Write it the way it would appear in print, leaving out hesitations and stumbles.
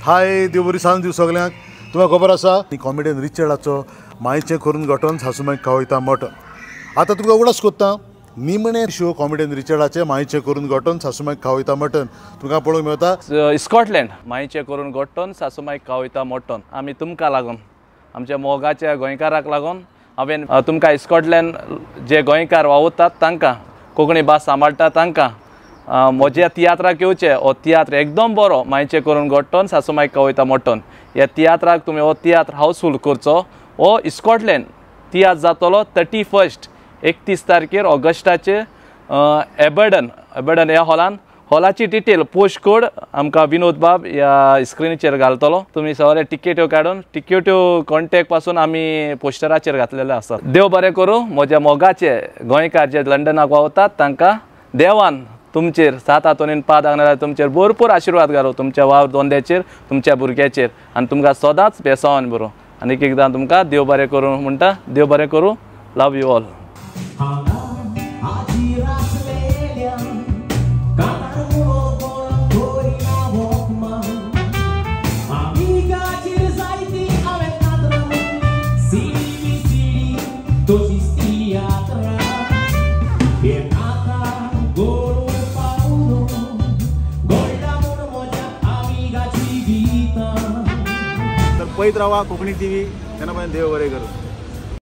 हाय देव बरी सांज दिवं सगल्यांक. तुमकां खबर आसा कॉमेडियन रिचर्डाचो मायचें करून घटन सासूमायक खावयता मटन. आतां तुमकां उगडास कोत्ता निमणे शो कॉमेडियन रिचर्डाचे मायचें करून घटन सासूमायक खावयता मटन तुमकां पळोवंक मेळटा. स्कॉटलँड मायचें करून घटन सासूमायक खावयता मटन. आमी तुमकां लागून आमच्या मोगाच्या गोंयकाराक लागून हांवें तुमकां स्कॉटलँड जे गोंयकार वावुरतात तांकां कोंकणी भास सांबाळटा तांकां म्हज्या तियात्राक येवचें. हो तियात्र एकदम बरो मायचें करून घट्टन सासूमायक खावयता मटन. ह्या तियात्राक तुमी हो तियात्र हावसफूल करचो. हो स्कॉटलँड तियात्र जातलो 31 31 तारखेर ऑगस्टाचे एबर्डन एबर्डन ह्या हॉलान. हॉलाची डिटेल पोस्ट कोड आमकां विनोद बाब ह्या स्क्रिनीचेर घालतलो. तुमी सगळे टिकेट्यो काडून टिकेट्यो कॉन्टेक्ट पासून आमी पोस्टराचेर घातलेले आसात. देव बरें करूं म्हज्या मोगाचे गोंयकार जे लंडनाक वावतात तांकां देवान तुमचेर 7 हातोनी 5 आंगणार तुमचेर भरपूर आशिर्वाद घालूं तुमच्या वावर धंद्याचेर तुमच्या भुरग्याचेर आनी तुमकां सदांच बेसावन बरों. आनी एक एकदां तुमकां देव बरें करूं म्हणटा. देव बरें करूं. Love you all. पळयत रावा कोंकणी टीव्ही. तेन्ना देव बरें करूं.